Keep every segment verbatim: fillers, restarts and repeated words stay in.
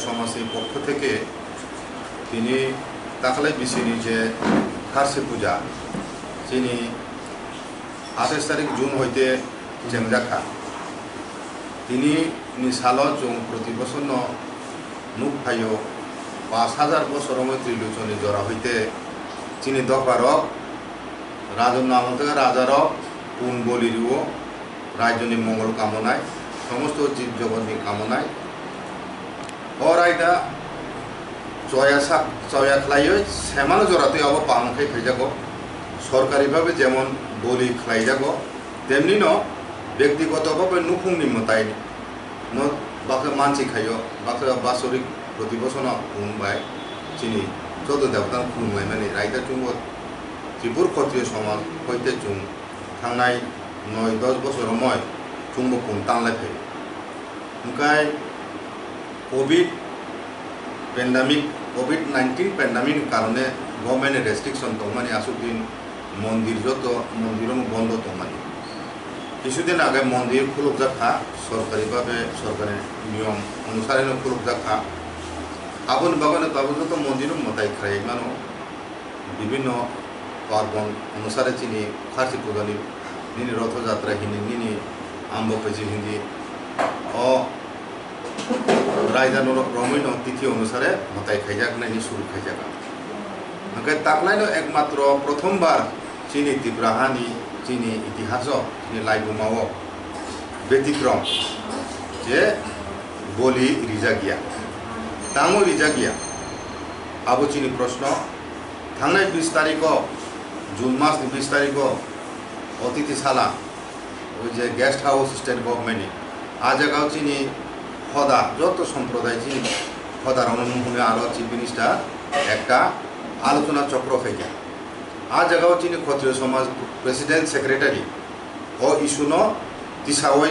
সমাজের পক্ষ থেকে তিনি তাকলাই বিসিনি যে খার্সি পূজা, তিনি আঠাশ তারিখ জুন হইতে চেংজাখা। Tini ni salo chwng proti bosorno nuk phaio, pash hajar bosoromwi Trilochoni jora hoite chini dopharok, raja namol theke rajarok pun boli rio, rajyoni mongol kamonai, somosto jib jogotni kamonai. O raida choya sak, choya khlaiwi semano jora twi abo palon khai phaijago. Sorkari bhabe jemon boli khlaijago, temni no bektigoto bhabe nukhungni mwtai no baksa mansi khaio, baksa basorik proti bosono pun bai chini chodo debota no khulumlaimani raida chungo Tripur Khotriyo somaj hoite chwng thangnai noi dos bosor romoi chwngbo pun tanglai phai. Hwnkhe covid pandemic, covid nineteen pandemic ni karone government ni restriction tongmani aswk din mondir joto mondir bondo tongmani. Kisudin age mondir khulukjak kha, sorkari bhabe sorkari niyom onusare no khulukjak kha. Aboni bagwi no tabuk joto mondir mwtai khlai mano. Bibhinno parbon onusare chini Kharsi pujani nini Rotho Jatra hini nini Ambo Phaji hindi o raida norok romwi no tithi onusare mwtai khaijak nai ni suru khaijak. Hwnkhe taklaino ekmatro prothom bar chini Tripura hani chini itihaso chini laibumao betikrom je boli rijak ya, tamo rijak ya, abo chini proshno. Thangnai bis tarikho, June mas ni bis tarikho, Otiti Sala, oi je guest house state government ni, a jagao chini hoda, joto somproday chini hoda rokno mung hwnwi aro chief minister ekta alochona chokro khaikha. A jagao chini Khotriyo Somaj president secretary, o issue no tisawi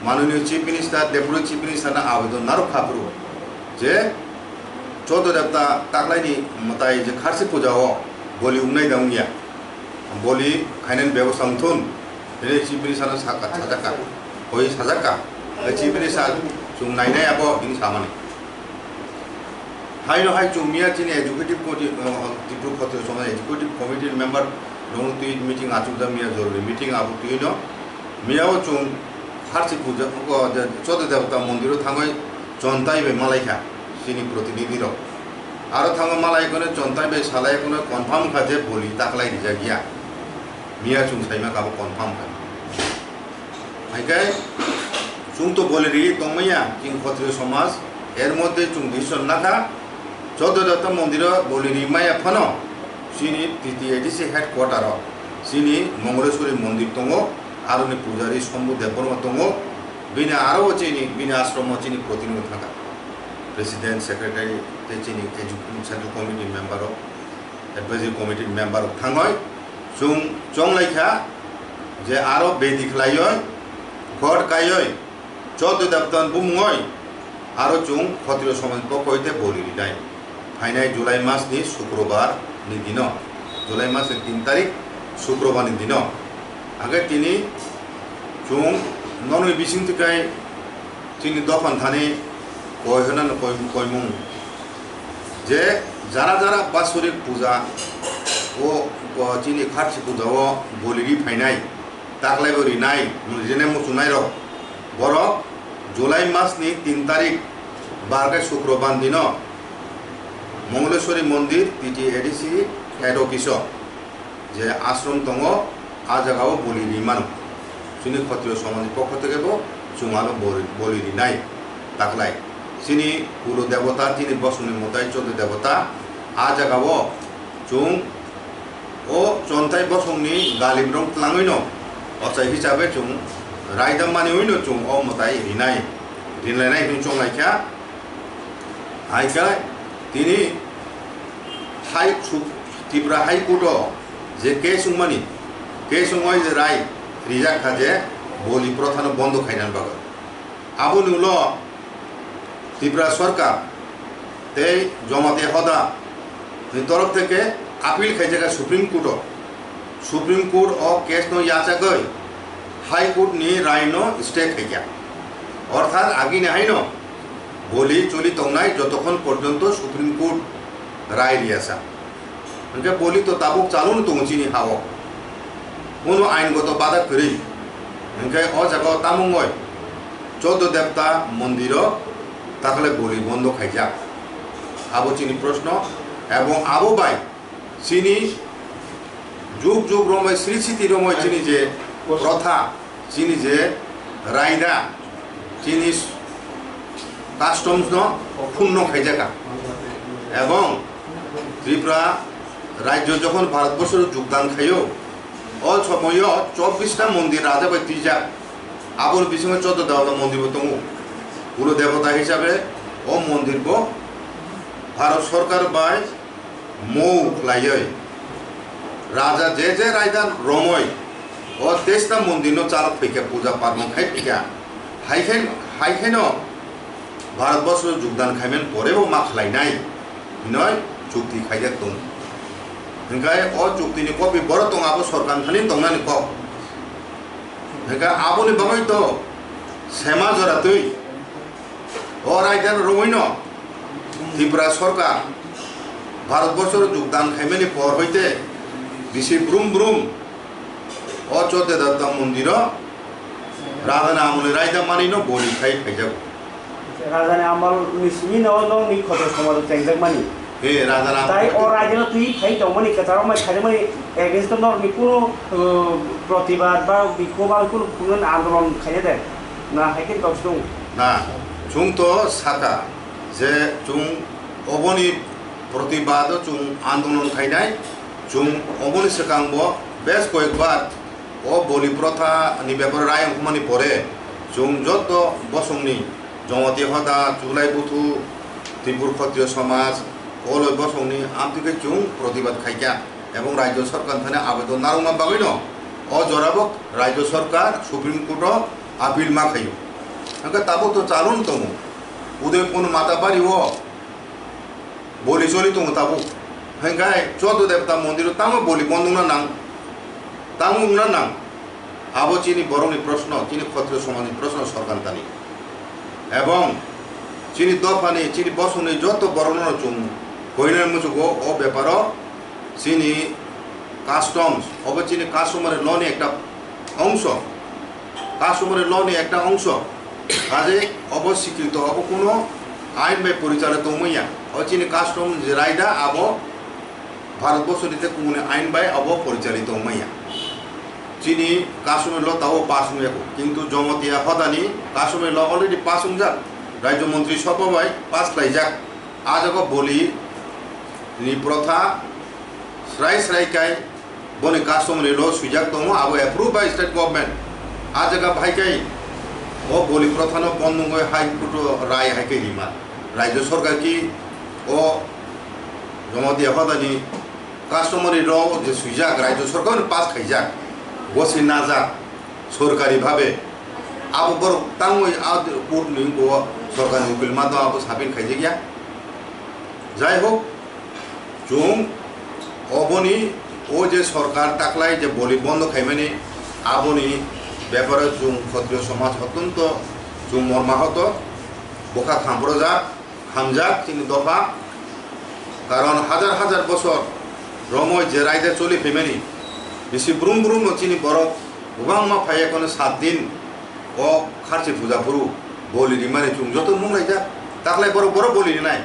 manoniyo chief minister, deputy chief minister no abedon narwk kha phuru je chodo debta taklaini mwtai je kharsi puja o boli wngnai da wngya, boli khainani bebosta wngthun hwnwi chief minister no sakha, sajakha, hoi sajakha, chief minister chwng nainai abo hwnwi samani. Haino hai chwng miya chini executive committee, uh, Tripura Khotriyo Somaj executive committee ni member rokno twi meeting achukjak miya, jorori meeting abo twi no miya o chwng kharsi puja, uh, je chodo debota mondir o thangwi chontai bai malaikha chini protinidhi rok. Aro thangwi malai kono chontai bai salai kono confirm kha je boli taklai rijak ya. Miya chwng saima kha bo confirm kha. Haikai chwng to boli ri tongmaya chini Khotriyo Somaj, er moddhe chwng decision nakha, chodo debota mondir o boli ri maya phano chini T T A D C headquarter o chini Mongoleshwari mondir tongo, aroni pujari Shambhu Debbarma tongo, bini aro o chini bini ashram o chini protinidhi thangkha, president, secretary tei chini executive central committee member o, advisory committee member o thangwi chwng chonglaikha je aro bedi khlaiwi vote kaiwi chodo debota bumungwi aro chwng Khotriyo Somaj ni pokho hoite boli rinai. Phainai July mas ni Sukrobar ni dino, July mas ni tin tarik Sukrobar ni dino. Age tini chwng nokni bising twi kai chini dophan thani koi hwnano koi, koimung je jara jara basorik puja o, o chini kharsi puja o boli ri phainai. Taklaibo rinai, rinai muchungnai rok. Borok July mas ni tin tarik bar khe Sukrobar dino Mongoleshwari mondir T T A D C head office o je ashram tongo, a jagao boli ri mano. Chini Khotriyo Somaj ni pokho theke bo chwng ano boli, boli rinai taklai. Chini kulo debota, chini bosongni mwtai chodo debota a jagao chwng o chontai bosongni galibrok twlangwino ochai hisabe chwng raida maniwino chwng o mwtai rinai, rinlainai hwnwi chonglaikha. Haikhe tini hai su-, Tripura High Court o je case wngmani, case wngwi je rai rijak kha je boli prothano bondo khainani bagwi. Aboni ulo Tripura Sorkar tei Jamatia Hoda ni torof theke appeal khaijak Supreme Court o. Supreme Court o case no yachagwi High Court ni rai no stay khaikha. Orthat agini haino Boli choli tongnai jotokhon porjonto Supreme Court rai riyasa. Hwnkhe boli to tabuk chalunu tongo chini ha-o. Kuno aingoto bada kwrwi. Hwnkhe o jaga o tamungoi Choddo Devta mondiro takle boli bondo khaijak. Abo chini proshno. Ebong abo bai chini jug jug romoi, sri sriti romoi chini je protha, chini je raida, chini customs no phunno khaijaka. Ebong Tripura rajyo jokhon Bharatborsho jogdan khaio, o somoyo chobbish ta mondir raja bai twijak. Aboni bisingo Choddo Devta mondir bo tongo. Kulo debota hisabe o mondir bo Bharat Sorkar bai mou khlaiwi raja je je raida romoi o teista mondirno chalok phaikha, puja parmon khai phaikha, haikhe, haikhe no Bharatborsho jogdan khaimani pore bo ma khlainai hinoi chukti khaijak tongo. Hwnkhe o chuktini copy borok tongo, abo sorkar thani tongnani kok. Hwnkhe aboni bagwi to sema jora twi o raida romwino Tripura Sorkar Bharatborsho jogdan khaimani por hoite bisi brum brum o Choddo Devta mondiro Rajani amolni raida manino boli khai phaijago. Rajani amolni simi no nokni khoto somaj chengjak mani. He, Rajani amol. Tai o raida no twi phai tongmani kwcharo mai khaimani against o nokni kuno, uh, protibad ba bikhob ba kuno, kuno andolon khaina de. Na hai khe tok sung. Na, chwng to saka je chwng oboni protibad o chwng andolon khainai, chwng oboni swkang bo bes koyekbar o boli protha ni bepar rai wngkha mani pore chwng joto bosongni Jamatia Hoda, Chulai Buthu, Tripur Khotriyo Somaj, o loi bosongni amtwi khe chwng protibad khaikha. Ebong Rajyo Sorkar thani abedo narwkna bagwino o jorabo Rajyo Sorkar Supreme Court o appeal ma khaio. Hwnkhe tabuk to chalon tongo. Udaipur Matabari o boli choli tongo tabuk. Hwnkhe Choddo Devta mondiro tamo boli bondo wngna nang? Tamo wngna nang? Abo chini borokni proshno, chini Khotriyo somajni proshno sorkar thani. Ebong chini dophani, chini bosongni joto borokno chwng koinani muchugo o beparo chini customs, obo chini customary law ni ekta ongso, customary law ni ekta ongso, kaje obo sikrito, obo kuno ain bai porichalo tongmaya, o chini custom je raida abo Bharatborsho ni tei kumuni ain bai abo porichalito wngmaya. Chini customary law tabo pass wngya kho, kintu Jamatia Hodani customary law already pass wngjak, Rajya Montri Sabha bai pass khlaijak. A jaga boli ni protha srai srai kai boni customary law swijak tongo, abo approve by state government. A jaga bahai kai o boli protha no bondongwi High Court o rai hai kai rima. Rajya Sorkar ki o Jamatia Hodani customary law je swijak, Rajya Sorkar ni pass khaijak, bo se najak sorkari bhabe. Abo borok tangwi a court ni bo sorkar ni ukil ma tong abo sabin khaijak ya. Jai hok, chwng oboni o je sorkar taklai je boli bondo khaimani aboni beparo chwng Khotriyo somaj otonto chwng morma hoto bokha khamprojak. Hamjak chini dopha, karon hajar hajar bosor romoi je raida choli phaimani, bisi brum brum no chini borok kwbangma phaiya kono sat din o kharchi puja phuru boli rimani chwng joto munglaijak, taklai borok borok boli rinai.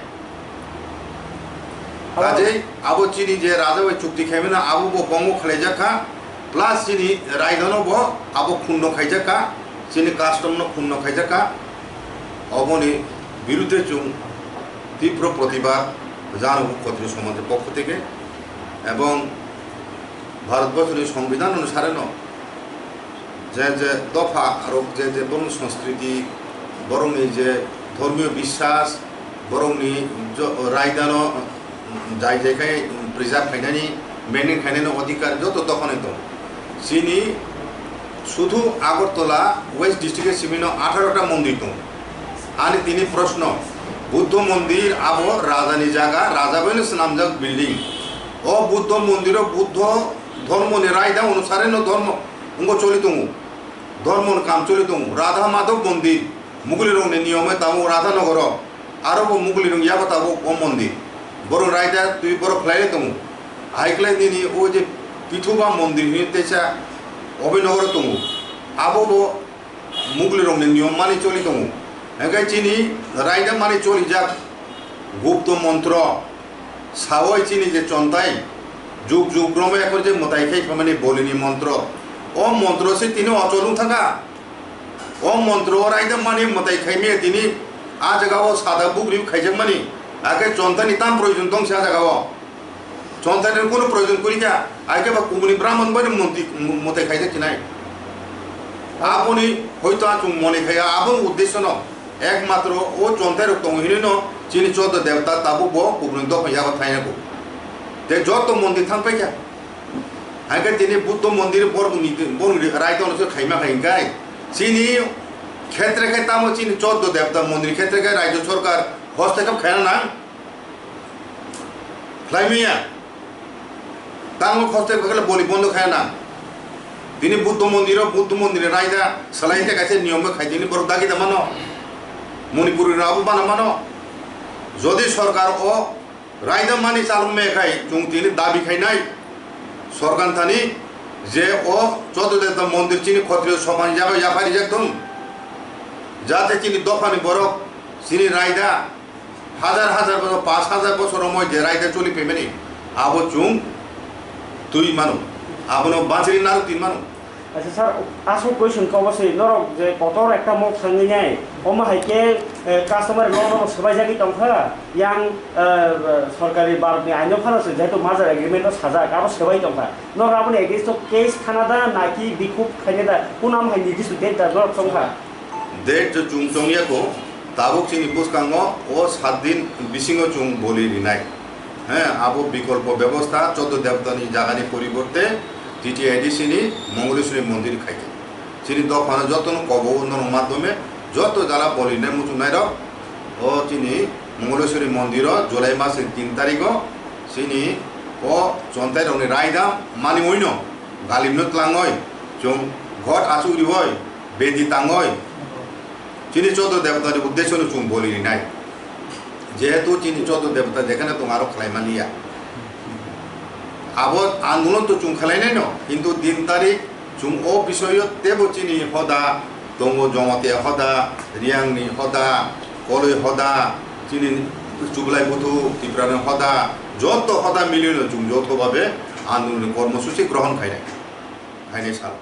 Kajei abo chini je raja bai chukti khaimani abo bo bongo khlaijak kha, plus chini raidano bo abo khunno khaijak kha, chini custom no khunno khaijak kha. Oboni birudde chwng তীব্র প্রতিবাদ জানাবো ক্ষত্রিয় সমাজের পক্ষ থেকে। এবং ভারতবর্ষের সংবিধান অনুসারে ন যে যে দফা আর যে যে বরং সংস্কৃতি, বরং এই যে ধর্মীয় বিশ্বাস, বরং নি জ-, রায়দানো যাই যাই খাই প্রিজার্ভ খাইনানি, মেনটেন খাইনানি অধিকার যত দখনে দো। চিনি শুধু আগরতলা ওয়েস্ট ডিস্ট্রিক্টের সিমিনো আঠারোটা মন্দির দো। Ani tini proshno, Buddho mondir abo rajani jaga, raja baino swnamjak building. O Buddho mondiro Buddho dhormoni raida onusareno dhormo wngbo choli tongo. Dhormoni kam choli tongo. Radha Madhab mondir, Mugulirokni niyome tabuk Radha Nogoro. Aro bo Mugli rok yaba tabuk o mondir. Borok raida twi borok khlai tongo. Hai khlai nini o je Pithuba mondir hini teisa Abhinogoro tongo. Abo bo Mugli rokni niyom mani choli tongo. Hingke chini raida mani choli jak gupto montro. Sawai chini je chontai juk juk romai akor je mwtai khai phamani bolini montro. O montro se tini ochol wng thaka. O montro o raida mani mwtai khaimaya tini a jaga o sada bukri khaijakmani, akhe chontani tam proyojon tongse a jaga o. Chontani kunu proyojon kwrwi kha, akhe ba kubuni brahman bai mwtai, mwtai khaijak chinai. Aboni hoito achung mone khaya, aboni uddesyo no ekmatro o chontai rok tongo hinwi no chini choddo debta tabuk bo kubuni dopha yago thaina ko. Te jotto mondir thang paikha. Hingke tini Buddho mondir borokni, borokni raida no se khaima kha hingkai. Chini khetre khe tamo chini choddo debta mondir khetre khe raijyo sorkar hostekap khaina nang. Khlaimaya. Tamo hostekap khe boli bondo khaina nang. Tini Buddho mondiro, Buddho mondir raida salai te kaisa niyom khe khai tini borok dagi da mano. Manipuri rabo bana mano. Jodi sorkar o raida mani chalok me khai, chwng tini dabi khainai sorkar thani je o Chododebta mondir chini khotriyo somani jaga yaphai rijak thung, jate chini dophani borok chini raida hajar hajar bosor, pash hajar bosor romoi je raida choli phaimani, abo chwng twi mano, abono bachiri narwk twi mano. Acha sir, aswk question kok se norok je kotor ekta mok thangwi nai, omo hai khe, eh, customer loan no swbaijagwi tongkha, yang, eh, sorkari Bharat ni aino phano se jehetu merger agreement no sajak, abo swbai tongkha. Norok aboni against o case khana da, naki bikhuk khaina da, kunam hai nirdisto date da norok tongkha? Date je chwng tongya ko, tabuk chini bwskango o sat din bisingo chwng boli rinai. He, abo bikolpo bebosta, Choddo Debotani jagani poriborte T T I D C ni Mongoliswari mondir khaikha. Chini dophano jotono kobo norok madhyome joto jala boli rinai muchungnai rok o chini Mongoliswari mondiro July mas ni tin tarikh o chini o chontai rokni raida mani oino galimno tlangoi chwng ghot achuk rioi bedi tangoi chini Choddo Debotani uddesyo no chwng boli rinai. Jehetu chini Choddo Debota jekhane tong aro khlai mani ya. Abo andolon to chwng khlainai no, kintu din tarik chwng o bisoyo tebo chini hoda tongo, Jamatia hoda, Reang ni hoda, Koloi hoda, chini Chublai Buthu, Tipra ni hoda, joto hoda milino chwng joto babe andolon ni kormosuchi grohon khainai, khainai sal.